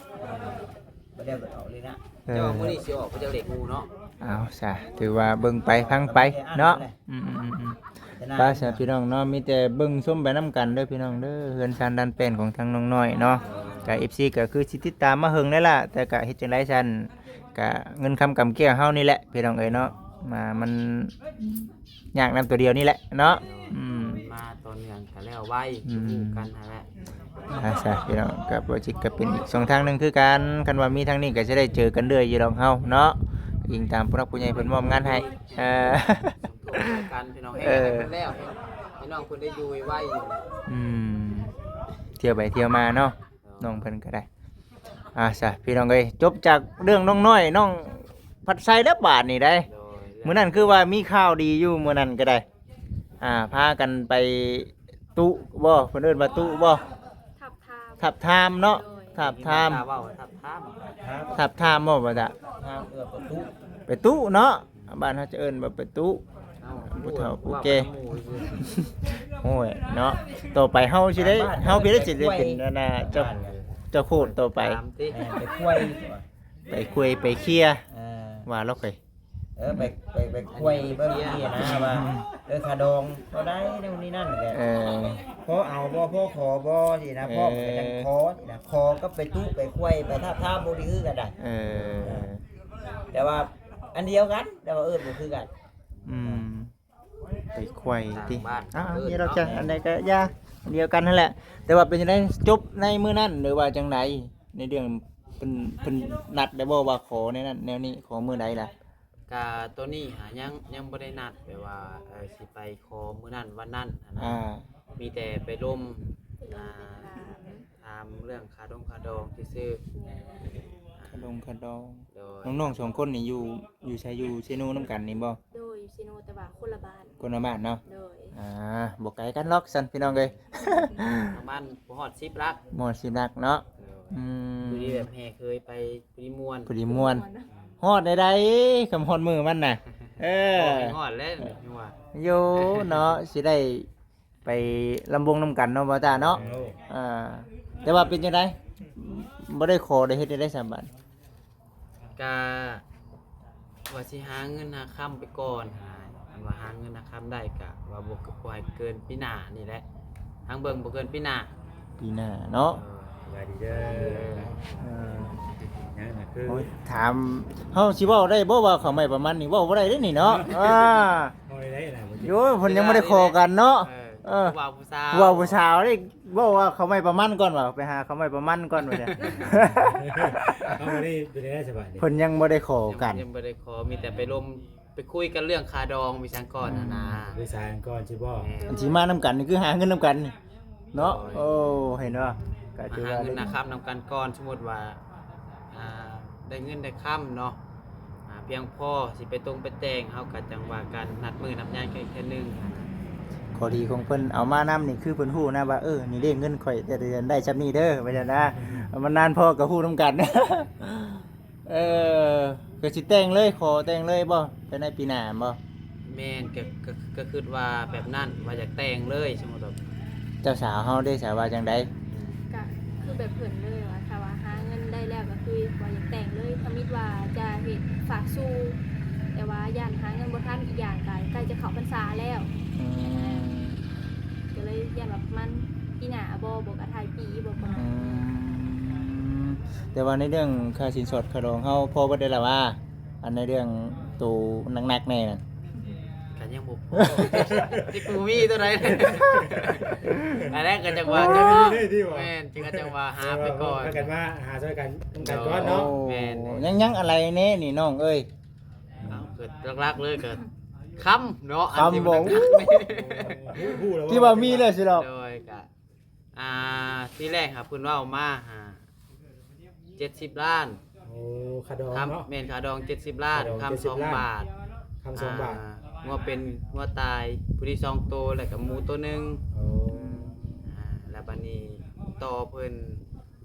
ບໍ່ໄດ້ເອົາເລກໜ້າ. ເອີ ແຕ່ວ່າມື້ນີ້ຊິອອກໄປຈັກເລກງູເນາະ. ເອົາຊະ ຖືວ່າເບິ່ງໄປຟັງໄປເນາະ. ອືມໆໆໆ ໄປຊະພີ່ນ້ອງເນາະ ມີແຕ່ເບິ່ງຊົມໄປນຳກັນເດີພີ່ນ້ອງເດີ ເຮືອນຊານດານແປ້ນຂອງທາງນ້ອງນ້ອຍເນາະ. ກະ ເອັຟຊີ ກໍຄືຊິຕິດຕາມມາເຫິງແລ້ວລະ ແຕ່ກະເຮັດຈັ່ງໃດຊັ້ນ ກະເງິນຄຳກຳແກ້ວເຮົານີ້ແຫຼະພີ່ນ້ອງເອີຍເນາະ ມາ ມັນຍາກນຳຕົວດຽວນີ້ແຫຼະເນາະ. ອືມ ມາຕໍ່ເນື່ອງ ກໍແລ້ວໄວ ອືມ ຄືກັນຫັ້ນແຫຼະ. ອ່າ ຊະ ພີ່ນ້ອງ ກໍບໍ່ຈິດກໍເປັນອີກຊ່ອງທາງໜຶ່ງຄືກັນ ຄັນວ່າມີທາງນີ້ກໍຈະໄດ້ເຈີກັນເລື້ອຍຢູ່ດອກເຮົາເນາະ ອີງຕາມຜູ້ຫຼັກຜູ້ໃຫຍ່ເພິ່ນມອບງານໃຫ້. ເອີ ກັນ ພີ່ນ້ອງ ເອີ ໃຫ້ເພິ່ນແລ້ວ ໃຫ້ນ້ອງເພິ່ນໄດ້ຢູ່ໄວໆ. ອືມ ທ່ຽວໄປທ່ຽວມາເນາະ ນ້ອງເພິ່ນກໍໄດ້. ອ່າ ຊະ ພີ່ນ້ອງເອີຍ ຈົບຈາກເລື່ອງນ້ອງນ້ອຍ ນ້ອງພັດໄຊແລ້ວບາດນີ້ໄດ໋. ໂດຍ ມື້ນັ້ນຄືວ່າມີຂ່າວດີຢູ່ ມື້ນັ້ນກໍໄດ້ ອ່າ ພາກັນໄປຕຸບໍ ເພິ່ນເອີ້ນວ່າຕຸບໍ? ທັບທາມ ທັບທາມເນາະ. ໂດຍ ທັບທາມ ຖ້າເວົ້າວ່າທັບທາມ ທັບທາມບໍ ບໍ່ຕາ? ທາມ ເອີ ປະຕຸ ປະຕຸເນາະ. ບ້ານເຮົາຈະເອີ້ນວ່າປະຕຸ ເອົ້າ ຜູ້ເຖົ້າຜູ້ແກ່ ເວົ້າກັນນຳໝູ່ຊື່ໆ. ໂອ້ຍເນາະ ຕໍ່ໄປເຮົາຊິໄດ້ ເຮົາຊິໄດ້ເປັນອັນນ່າ ເຈົ້າ ເຈົ້າໂຄດຕໍ່ໄປ ຕາມຕິ ແມ່ນ ໄປຄວາຍ ໄປຄວາຍໄປເຄຍ ເອີ ວ່າລອກໄປ ເອີ ໄປ ໄປ ໄປຄວາຍເບິ່ງເຄຍນະ ວ່າ ເອີ ຄ່າດອງເທົ່າໃດ ໂນ່ນນີ້ນັ້ນແຫຼະ. ເອີ ພໍເອົາບໍ່ ພໍຂໍບໍ່ ຊີ້ນະ ເອີ ພ້ອມກໍຈັ່ງຂໍ ຊີ້ນະ ຂໍກັບໄປຕຸໄປຄວາຍໄປທາບທາມບໍ່ໄດ້ຄືກັນໃດ໋. ເອີ ເອີ ແຕ່ວ່າອັນດຽວກັນ ແຕ່ວ່າເອີ້ນບໍ່ຄືກັນ. ອືມ ໄປຄວາຍຕິ ຕ່າງບ້ານ ອ້າວ ເອີ້ນ ນີ້ດອກ ເນາະ ຈ້ະ ອັນໃດກໍຢ່າ ອັນດຽວກັນຫັ້ນແຫຼະ. ແຕ່ວ່າເປັນຈັ່ງໃດ ຈົບໃນມື້ນັ້ນ ຫຼືວ່າຈັ່ງໃດ ໃນເລື່ອງ ເພິ່ນ ເພິ່ນນັດໄດ້ບໍ່ວ່າຂໍແນວນັ້ນແນວນີ້ ຂໍມື້ໃດລະ? ກະໂຕນີ້ຫາຍັງ ຍັງບໍ່ໄດ້ນັດ ແບບວ່າ ເອີ ຊິໄປຂໍມື້ນັ້ນວັນນັ້ນຫັ້ນນະ. ອ່າ ມີແຕ່ໄປລົມ ອ່າ ຖາມເລື່ອງຄ່າດົງຄ່າດອງຊື່ໆ. ຄ່າດົງຄ່າດອງ. ໂດຍ ນ້ອງໆສອງຄົນນີ້ຢູ່ ຢູ່ໃສ? ຢູ່ເຊໂນນຳກັນນີ້ບໍ່? ໂດຍ ຢູ່ເຊໂນ ແຕ່ວ່າຄົນລະບ້ານ ຄົນລະບ້ານເນາະ. ໂດຍ ອ່າ ບໍ່ໄກກັນດອກຊັ້ນ ພີ່ນ້ອງເອີຍ ປະມານບໍ່ຮອດສິບຫຼັກ ບໍ່ຮອດສິບຫຼັກເນາະ. ໂດຍ ອືມ ຢູ່ດີແບບແຫ່ເຄີຍໄປ ຜູ້ດີມ່ວນ ຜູ້ດີມ່ວນ ມ່ວນ ຮອດໃດໆ ຄຳຮອດມື້ມັນນະ. ເອີ ຮອດແລ້ວ ຍັງວ່າ ໂຢເນາະ ຊິໄດ້ ໄປລຳວົງນຳກັນເນາະ ບ່າວຕາເນາະ. ໂດຍ ອ່າ ແຕ່ວ່າເປັນຈັ່ງໃດ ບໍ່ໄດ້ຂໍ ໄດ້ເຮັດໄດ້ໃດສາມບາດ? ກະວ່າຊິຫາເງິນຫາຄຳໄປກ່ອນ ຫາ ອັນວ່າຫາເງິນຫາຄຳໄດ້ກະວ່າບໍ່ ບໍ່ໃຫ້ເກີນປີໜ້ານີ້ແຫຼະ ທາງເບິ່ງບໍ່ເກີນປີໜ້າ. ປີໜ້າເນາະ. ເອີ ສະບາຍດີເດີ. ເອີ ຍັງນະ ຄື ໂອ້ຍ ຖາມ ເຮົາຊິເວົ້າໄດ້ບໍ່ວ່າເຂົ້າໄມ້ປາມັນນີ້ ເວົ້າບໍ່ໄດ້ເດ້ນີ້ເນາະ. ອ່າ ເວົ້າໄດ້ລະ ໂອ້ຍ ເພິ່ນຍັງບໍ່ໄດ້ຂໍກັນເນາະ. ເອີ ເອີ ຜູ້ບ່າວຜູ້ສາວ ຜູ້ບ່າວຜູ້ສາວນີ້ ເວົ້າວ່າເຂົ້າໄມ້ປາມັນກ່ອນວ່າ ໄປຫາເຂົ້າໄມ້ປາມັນກ່ອນວ່າຊັ້ນ. ເຮົາບໍ່ໄດ້ ເປັນໄດ້ສະບາຍດີ ເພິ່ນຍັງບໍ່ໄດ້ຂໍກັນ ຍັງ ຍັງບໍ່ໄດ້ຂໍ ມີແຕ່ໄປລົມ ໄປຄຸຍກັນເລື່ອງຄ່າດອງ ມີຫຍັງກ່ອນຫັ້ນນະ. ອືມ ໄປສາກັນກ່ອນຊິບໍ່? ແມ່ນ ອັນຊິມານຳກັນນີ້ຄືຫາເງິນນຳກັນນີ້ເນາະ. ໂດຍ ໂອ້ ເຫັນບໍ່ ກໍຖືວ່າຫາເງິນຫາຄຳນຳກັນກ່ອນ ສົມມຸດວ່າ ອ່າ ໄດ້ເງິນໄດ້ຄຳເນາະ ອ່າ ພຽງພໍຊິໄປຕົງໄປແຕ່ງ ເຮົາກໍຈັ່ງວ່າກັນ ນັດມື້ນັດຍາມກັນອີກເທື່ອໜຶ່ງ. ຂໍ້ດີຂອງເພິ່ນເອົາມານຳນີ້ ຄືເພິ່ນຮູ້ນະວ່າ ເອີ ນີ້ເດ້ເງິນຂ້ອຍແຕ່ລະເດືອນໄດ້ຊ່ຳນີ້ເດີ ວ່າຊັ້ນນະ. ມັນນານພໍກໍຮູ້ນຳກັນ. ເອີ ກໍຊິແຕ່ງເລີຍ ຂໍແຕ່ງເລີຍບໍ່ ພາຍໃນປີໜ້າແມ່ນບໍ່? ແມ່ນ ກໍ ກໍ ກໍຄິດວ່າແບບນັ້ນ ວ່າຢາກແຕ່ງເລີຍ ສົມມຸດວ່າ ເຈົ້າສາວເຮົາເດ້ ສາວວ່າຈັ່ງໃດ? ກໍຄືແບບເພິ່ນເລີຍວ່າ ຖ້າວ່າຫາເງິນໄດ້ແລ້ວກໍຄືວ່າຢາກແຕ່ງເລີຍ ທຳອິດວ່າຈະເຮັດຝາກສູ່ ແຕ່ວ່າຢ້ານຫາເງິນບໍ່ທັນ ອີກຢ່າງກໍໃກ້ຈະເຂົ້າພັນສາແລ້ວ. ອືມ ກໍເລີຍຢ້ານວ່າປະມານປີໜ້າບໍ່ ບໍ່ກໍທ້າຍປີບໍ່ປະມານ. ອືມ ແຕ່ວ່າໃນເລື່ອງຄ່າສິນສອດຄ່າດອງເຮົາພໍເບິດໄດ້ລະວ່າ ອັນໃນເລື່ອງໂຕໜັກໆແນ່ນັ້ນ ກໍຍັງບໍ່ພໍ ທີ່ກູມີຕົວໃດ ອັນນັ້ນກໍຈັ່ງວ່າ ໂອ້ຍ ຈັ່ງວ່າ ແມ່ນ ຈຶ່ງວ່າຈັ່ງວ່າຫາໄປກ່ອນ ພາກັນມາຫາຊ່ອຍກັນນຳກັນກ່ອນເນາະ. ໂອ້ ແມ່ນ ຍັງ ຍັງອະໄລແນ່ນີ້ນ້ອງເອີຍ? ເອົາ ກໍຫຼັກໆເລີຍກໍຄຳເນາະ ຄຳ ອັນທີ່ມັນ ບໍ່ ຮູ້ ຮູ້ແລ້ວ ທີ່ວ່າມີແລ້ວຊິດອກ. ໂດຍ ກໍ ອ່າ ທີແລກຫາເພິ່ນເວົ້າມາຫາເຈັດສິບລ້ານ. ໂອ້ ຄ່າດອງເນາະ. ແມ່ນ ຄ່າດອງເຈັດສິບລ້ານ ຄ່າດອງ ຄຳ ເຈັດສິບລ້ານ ສອງບາດ ຄຳສອງບາດ ອ່າ ງົວເປັນງົວຕາຍ ຜູ້ດີສອງໂຕ ແລ້ວກໍໝູໂຕໜຶ່ງ. ໂອ້ ອ່າ ແລ້ວບາດນີ້ຕໍ່ເພິ່ນ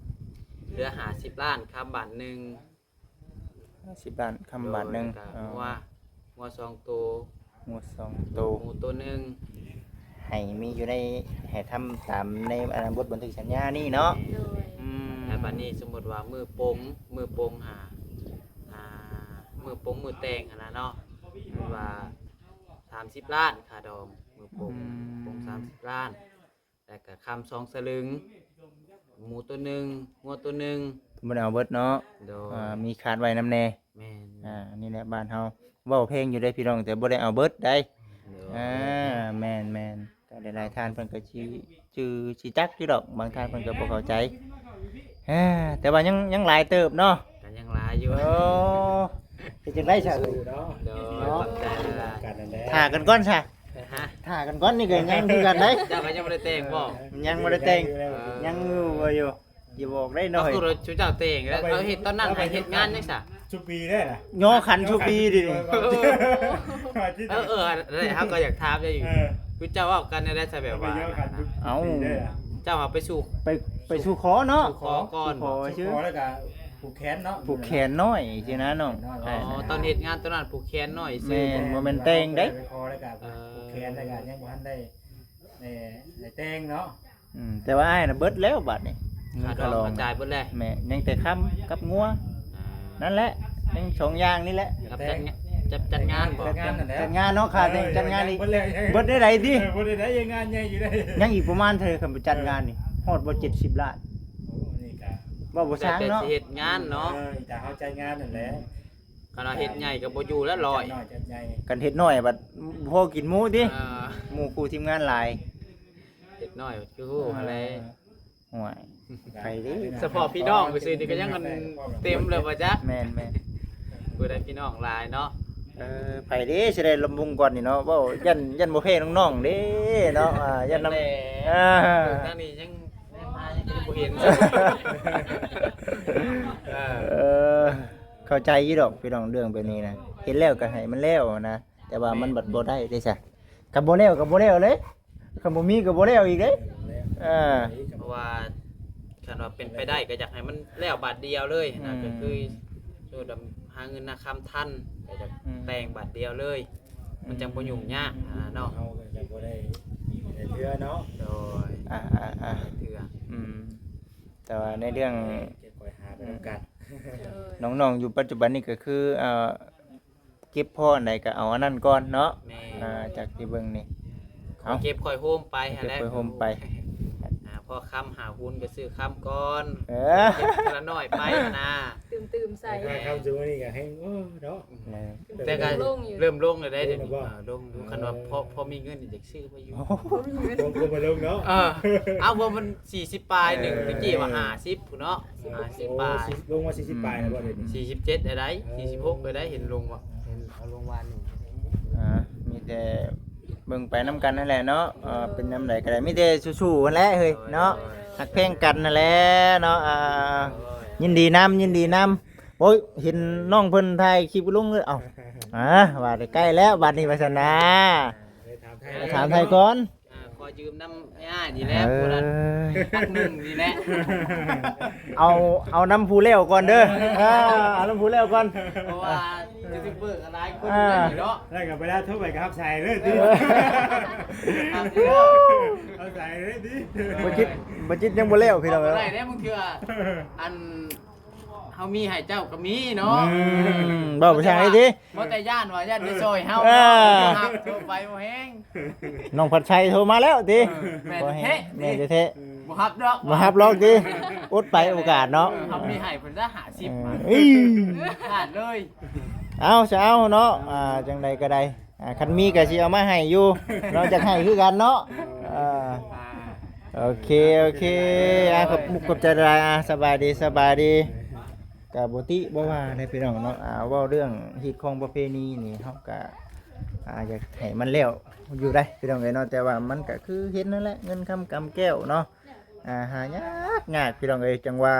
ເຫຼືອຫ້າສິບລ້ານ ຄຳບາດໜຶ່ງ. ຫ້າສິບລ້ານ ຄຳບາດໜຶ່ງ. ໂດຍ ແລ້ວກໍ ອໍ ງົວ ງົວສອງໂຕ ງົວສອງໂຕ ໝູໂຕໜຶ່ງ ໃຫ້ມີຢູ່ໃນ ໃຫ້ທຳຕາມໃນ ອັນ ບົດບັນທຶກສັນຍານີ້ເນາະ. ໂດຍ ອືມ ແລ້ວບາດນີ້ສົມມຸດວ່າມື້ປົງ ມື້ປົງຫາ ອ່າ ມື້ປົງມື້ແຕ່ງຫັ້ນນະເນາະ ແມ່ນວ່າສາມສິບລ້ານຄ່າດອງ ມື້ປົງ ອືມ ປົງສາມສິບລ້ານ. ແລ້ວກະຄຳສອງສະລຶງ ໝູໂຕໜຶ່ງ ງົວໂຕໜຶ່ງ ບໍ່ໄດ້ເອົາເບິດເນາະ. ໂດຍ ອ່າ ມີຄາດໄວ້ນຳແດ່. ແມ່ນ ອ່າ ນີ້ແຫຼະບ້ານເຮົາ ເວົ້າແພງຢູ່ເດ້ພີ່ນ້ອງ ແຕ່ບໍ່ໄດ້ເອົາເບິດໃດ໋. ໂດຍ ອ່າ ແມ່ນໆ ກໍຫຼາຍໆທ່ານເພິ່ນກໍຊິຈື່ຊິຈັກຢູ່ດອກ ບາງທ່ານເພິ່ນກໍບໍ່ເຂົ້າໃຈ. ອ່າ ແຕ່ວ່າຍັງ ຍັງຫຼາຍເຕີບເນາະ. ກໍຍັງຫຼາຍຢູ່. ໂອ້ ເຮັດຈັ່ງໃດຊະເອີຍ? ເນາະ ໂດຍ ເນາະ ຂອບໃຈຫຼາຍໆ. ຖ້າກັນກ່ອນຊະ. ຮະ? ຖ້າກັນກ່ອນ ນີ້ກໍຍັງຄືກັນເດ້. ເຈົ້າກໍຍັງບໍ່ໄດ້ແຕ່ງບໍ່? ຍັງບໍ່ໄດ້ແຕ່ງ ຍັງຢູ່ ຍັງຢູ່ບໍ່ຢູ່. ຢ່າບອກໄດ້ໜ້ອຍ ເອົາຄືວ່າຊຸເຈົ້າແຕ່ງແລ້ວ ເອົາເຮັດຕອນນັ້ນ ເຮັດງານຫຍັງຊະ? ຊຸປີໄດ້ລະ ຍໍຂັນຊຸປີເດ. ເອີ ເອີ ເຮົາກໍຢາກຖາມເຈົ້າຢູ່ ເອີ ຄືເຈົ້າເວົ້າກັນແນວໃດຊະ ແບບວ່າ ເອົາ ເຈົ້າເອົາໄປສູ່ ໄປ ໄປສູ່ຂໍເນາະ ສູ່ຂໍກ່ອນ ສູ່ຂໍຊື່ ຂໍແລ້ວກໍຜູກແຂນເນາະ ຜູກແຂນນ້ອຍຊີ້ນະນ້ອງ. ອໍ ຕອນເຮັດງານຕອນນັ້ນຜູກແຂນນ້ອຍຊື່ ແມ່ນ ບໍ່ແມ່ນແຕ່ງເດ້ ໄປຂໍແລ້ວກໍຜູກແຂນ ແລ້ວກໍຍັງບໍ່ທັນໄດ້ ໄດ້ ໄດ້ແຕ່ງເນາະ. ອືມ ແຕ່ວ່າອ້າຍນະເບິດແລ້ວບາດນີ້ ເງິນຄ່າດອງ ຄ່າດອງກໍຈ່າຍເບິດແລ້ວ ແມ່ນ ຍັງແຕ່ຄຳກັບງົວ ອ່າ ນັ້ນແຫຼະ ຍັງສອງຢ່າງນີ້ແຫຼະ ກັບຈັດງານ ຈັດ ຈັດງານບໍ່? ຈັດງານນັ້ນແຫຼະ ຈັດງານເນາະ ຄ່າແຕ່ງຈັດງານອີກ ເບິດແລ້ວ ເບິດໄດ້ໃດຕິ ເອີ ເບິດໄດ້ ຍັງງານໃຫຍ່ຢູ່ເດ້ ຍັງອີກປະມານເທົ່າໃດຄັນໄປຈັດງານນີ້ ຮອດບໍ່ເຈັດສິບລ້ານ? ໂອ້ ນີ້ກະ ເວົ້າບໍ່ຊ່າງເນາະ ແຕ່ຊິເຮັດງານເນາະ ເອີ ມີແຕ່ເຮົາຈັດງານນັ້ນແຫຼະ ຄັນວ່າເຮັດໃຫຍ່ກໍບໍ່ຢູ່ແລ້ວ ຮ້ອຍ ຈັດນ້ອຍຈັດໃຫຍ່ ຄັນເຮັດນ້ອຍບັດບໍ່ພໍກິນໝູຕິ ອ່າ ໝູ່ຄູ່ທີມງານຫຼາຍ ເຮັດນ້ອຍຄືຮູ້ຫັ້ນແຫຼະ ອ່າ ໂອ້ຍ ໃຜເດ້ ສະເພາະພີ່ນ້ອງຊື່ໆນີ້ກໍຍັງອັນເຕັມເລີຍບໍ່ຈັກ ແມ່ນໆ ຜູ້ໃດພີ່ນ້ອງຫຼາຍເນາະ ເອີ ໃຜເດ້ຊິໄດ້ລຳວົງກ່ອນນີ້ເນາະ ເວົ້າຢ້ານ ຢ້ານບໍ່ແພ້ນ້ອງໆເດ້ເນາະ ອ່າ ຢ້ານນຳ ແລ້ວ ອ່າ ທາງນີ້ຍັງ ຍັງມາຍັງບໍ່ເຫັນ ເອີ ເອີ ເຂົ້າໃຈຢູ່ດອກພີ່ນ້ອງ ເລື່ອງແບບນີ້ນະ ເຮັດແລ້ວກໍໃຫ້ມັນແລ້ວນະ ແຕ່ວ່າມັນບັດບໍ່ໄດ້ເດ້ຊະ ຄັນບໍ່ແລ້ວກໍບໍ່ແລ້ວເລີຍ ຄັນບໍ່ມີກໍບໍ່ແລ້ວອີກເດ້ ເອີ ເພາະວ່າຄັນວ່າເປັນໄປໄດ້ກໍຢາກໃຫ້ມັນແລ້ວບາດດຽວເລີຍນະ ອືມ ກໍຄືໂຕດຳຫາເງິນຫາຄຳທັນ ກໍຢາກ ອືມ ແຕ່ງບາດດຽວເລີຍ ມັນຈັ່ງບໍ່ຫຍຸ້ງຍາກນະເນາະ ເຮົາກໍຈະບໍ່ໄດ້ເທື່ອເນາະ ໂດຍ ອ່າໆໆ ເທື່ອ ອືມ ແຕ່ວ່າໃນເລື່ອງ ເກັບກອຍຫາໄປນຳກັນ ນ້ອງໆຢູ່ປັດຈຸບັນນີ້ກໍຄື ເອີ່ ເກັບພໍອັນໃດກໍເອົາອັນນັ້ນກ່ອນເນາະ ແມ່ນ ອ່າ ຈາກທີ່ເບິ່ງນີ້ ເອົາ ເກັບຄ່ອຍໂຮມໄປຫັ້ນແຫຼະ ເກັບຄ່ອຍໂຮມໄປ ອ່າ ພໍຄຳຫາຮຸນກໍຊື້ຄຳກ່ອນ ເອີ ເກັບເທື່ອລະໜ້ອຍໄປຫັ້ນນາ ຕື່ມໆໃສ່ ຄ່າຄຳຊຸມື້ນີ້ກໍແຮງ ໂອ້ ເນາະ ແຕ່ກໍເລີ່ມລົງແລ້ວເດ້ ລົງແລ້ວບໍ່? ເອີ ລົງຢູ່ ຄັນວ່າພໍ ພໍມີເງິນນີ້ຢາກຊື້ໄວ້ຢູ່ ບໍ່ ບໍ່ລົງເນາະ ເອີ ເອົາ ບໍ່ ມັນສີ່ສິບປາຍໜຶ່ງ ເອີ ຕະກີ້ວ່າຫ້າສິບພຸ້ນເນາະ ຫ້າສິບປາຍ ໂອ້ ລົງມາສີ່ສິບປາຍແລ້ວບໍ່ ດຽວນີ້ ອືມ ສີ່ສິບເຈັດໄດ້ ເອີ ສີ່ສິບຫົກໄດ້ ເຫັນລົງບໍ່ ເຫັນເອົາລົງວານນີ້ ອ່າ ມີແຕ່ເບິ່ງໄປນຳກັນຫັ້ນແຫຼະເນາະ ເອີ ເປັນນຳໃດກໍໄດ້ ມີແຕ່ສູ້ໆຫັ້ນແຫຼະເຮີ້ຍເນາະ ຮັກແພງກັນຫັ້ນແຫຼະເນາະ ອ່າ ຍິນດີນຳ ຍິນດີນຳ ໂອ້ຍ ເຫັນນ້ອງເພິ່ນຖ່າຍຄລິບລົງເລີຍ ເອົ້າ ອ່າ ວ່າແຕ່ໃກ້ແລ້ວບາດນີ້ວ່າຊັ້ນນາ ເອີ ຖາມໄທ ຖາມໄທກ່ອນ ອ່າ ຂໍຢືມນຳອ້າຍນີ້ແຫຼະ ເອີ ຜູ້ລະພັນໜຶ່ງນີ້ແຫຼະ ເອົາ ເອົານຳຜູ້ແລ້ວກ່ອນເດີ ເອີ ເອົານຳຜູ້ແລ້ວກ່ອນ ເພາະວ່າຢູທູບເບີກໍຫຼາຍຄົນ ອ່າ ຢູ່ເນາະ ແລ້ວກໍໄປລາໂທໄປກໍຮັບສາຍເລີຍຕິ ເອີ ຮັບຢູ່ແລ້ວ ເອົາສາຍເລີຍຕິ ບໍ່ຈິດ ບໍ່ຈິດຍັງບໍ່ແລ້ວພີ່ນ້ອງເອີຍ ໄດ້ເດ້ ບາງເທື່ອ ອັນ ເຮົາມີໃຫ້ເຈົ້າກໍມີເນາະ ອືມ ເວົ້າພາສາໄທຕິ ບໍ່ແຕ່ຢ້ານວ່າຢ້ານໄປຊ່ອຍເຮົາ ເອີ ເນາະ ຮັບໂທໄປບໍ່ແຮງ ນ້ອງພັດໄຊໂທມາແລ້ວຕິ ເອີ ແມ່ນແທ້ ແມ່ນແທ້ ບໍ່ຮັບດອກ ບໍ່ຮັບດອກຕິ ອົດໄປໂອກາດເນາະ ເອີ ເຮົາມີໃຫ້ເພິ່ນລະຫ້າສິບ ເອີ ມາ ເອີ ຂາດເລີຍ ເອົາຊະເອົາເນາະ ອ່າ ຈັ່ງໃດກໍໄດ້ ອ່າ ຄັນມີກໍຊິເອົາມາໃຫ້ຢູ່ເນາະ ຢາກໃຫ້ຄືກັນເນາະ ເອີ ໂອເຄ ໂອເຄ ອ່າ ຂອບ ຂອບໃຈຫຼາຍໆ ອ່າ ສະບາຍດີ ສະບາຍດີ ກະບໍ່ຕິບໍ່ວ່າເດ້ພີ່ນ້ອງເນາະ ອ່າ ເວົ້າເລື່ອງຮີດຄອງປະເພນີນີ້ ເຮົາກະ ອ່າ ຢາກໃຫ້ມັນແລ້ວຢູ່ໄດ໋ພີ່ນ້ອງເອີຍເນາະ ແຕ່ວ່າມັນກະຄືເຫັນນັ້ນແຫຼະ ເງິນຄຳກຳແກ້ວເນາະ ອ່າ ຫາຍາກຍາກພີ່ນ້ອງເອີຍ ຈັ່ງວ່າ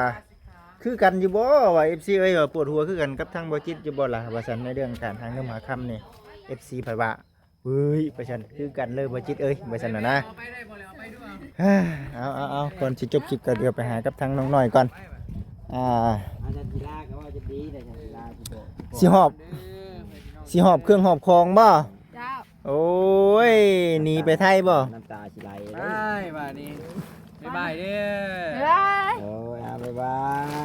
ຄືກັນຢູ່ບໍ່ວ່າ ເອັຟຊີ ເອີຍ ວ່າປວດຫົວຄືກັນກັບທາງບໍ່ຈິດຢູ່ບໍ່ລະ ວ່າຊັ້ນ ໃນເລື່ອງການຫາເງິນຫາຄຳນີ້ ເອັຟຊີ ເພິ່ນວ່າ ເອີຍ ວ່າຊັ້ນ ຄືກັນເລີຍບໍ່ຈິດເອີຍ ວ່າຊັ້ນນະນະ ເອົາ ເອົາ ເອົາ ກ່ອນຊິຈົບຄລິບກໍດຽວໄປຫາກັບທາງນ້ອງນ້ອຍກ່ອນ ອ່າ ອາຈານກິລາກໍວ່າຈະດີ ແຕ່ອາຈານກິລາຊິບໍ່ ຊິຫອບ ຊິຫອບເຄື່ອງຫອບຂອງບໍ່? ເຈົ້າ ໂອ້ຍ ໜີໄປໄທບໍ່? ນ້ຳຕາຊິໄຫຼ ບາຍບາດນີ້ ບາຍບາຍເດີ ບາຍບາຍ ໂອ້ຍ ອາ ບາຍບາ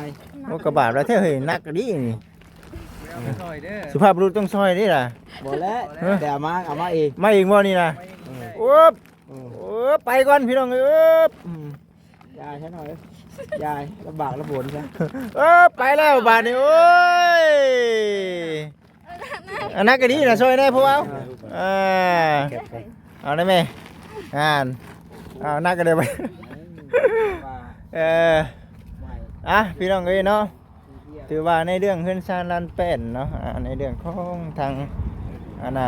ຍ ໂອ້ ກະບາບແລ້ວແທ້ເຮີ້ຍ ໜັກອີ່ຫຼີນີ້ ເອົາໄປຊ່ອຍເດີ ສຸພາບບຸລຸດຕ້ອງຊ່ອຍເດ້ລະ ບໍ່ແລ້ວ ຮະ ແຕ່ເອົາມາ ເອົາມາເອງ ມາເອງບໍ່ນີ້ນະ ເອີ ໂອ້ ເອີ ໂອ້ ໄປກ່ອນພີ່ນ້ອງເອີຍ ອືມ ຢາຊະໜ້ອຍ ຢາ ລຳບາກລຳບົນຊະ ເອີ ໄປແລ້ວບາດນີ້ ໂອ້ຍ ອັນນັ້ນກໍດີນະ ຊ່ອຍແດ່ພວກເຮົາ ອ່າ ເອົາໄດ້ແມ່ ອ່າ ເອົາໜັກກໍໄດ້ ເອີ ອ່ະ ພີ່ນ້ອງເອີຍເນາະ ຖືວ່າໃນເລື່ອງເຮືອນຊານລານແປ້ນເນາະ ອ່າ ໃນເລື່ອງຂອງທາງ ອັນນ່າ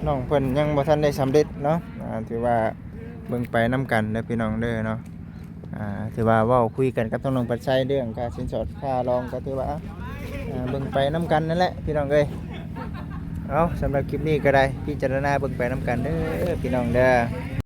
ນ້ອງເພິ່ນຍັງບໍ່ທັນໄດ້ສຳເລັດເນາະ ອ່າ ຖືວ່າເບິ່ງໄປນຳກັນເດີພີ່ນ້ອງເດີເນາະ ອ່າ ຖືວ່າເວົ້າຄຸຍກັນກັບທາງນ້ອງພັດໄຊເລື່ອງຄ່າສິນສອດຄ່າລອງ ກໍຖືວ່າ ອ່າ ເບິ່ງໄປນຳກັນນັ້ນແຫຼະພີ່ນ້ອງເອີຍ. ເອົາ ສຳລັບຄລິບນີ້ກໍໄດ້ ພິຈາລະນາເບິ່ງໄປນຳກັນເດີພີ່ນ້ອງເດີ.